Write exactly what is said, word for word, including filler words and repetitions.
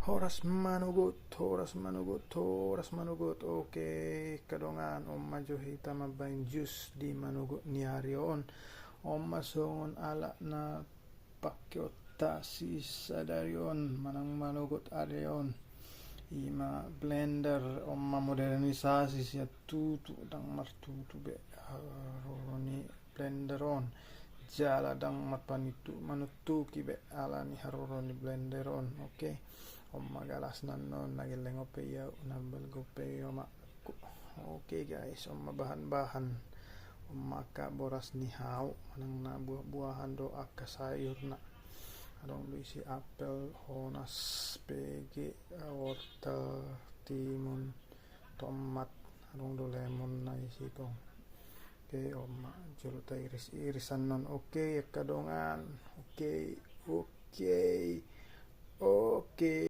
Horas manogot, horas manogot, horas manogot. Oke, angka dongan, on ma jo hita mambaen jus di manogot ni ari on. On ma songon alat na pakeonta sisadari on manang manogot ari on. Ima blender, on ma modernisasi sian tutu, ndang martutu be haroro ni blender on. Jala ndang marpanuntuk manuntuki be ala ni haroro ni blender on. Oke. On ma galas na annon, na gelleng on pe i au, na balga on pe i omakku. Oke guys, on ma bahan-bahan. On ma angka boras ni hau manang na buah-buahan do, angka sayurna. Adong do isi apel, honas, pege, wortel, timun, tomat, adong do lemon na isi tong. Oke, on ma jolo tairis-iris annon. Oke, angka dongan. Oke, oke. Oke,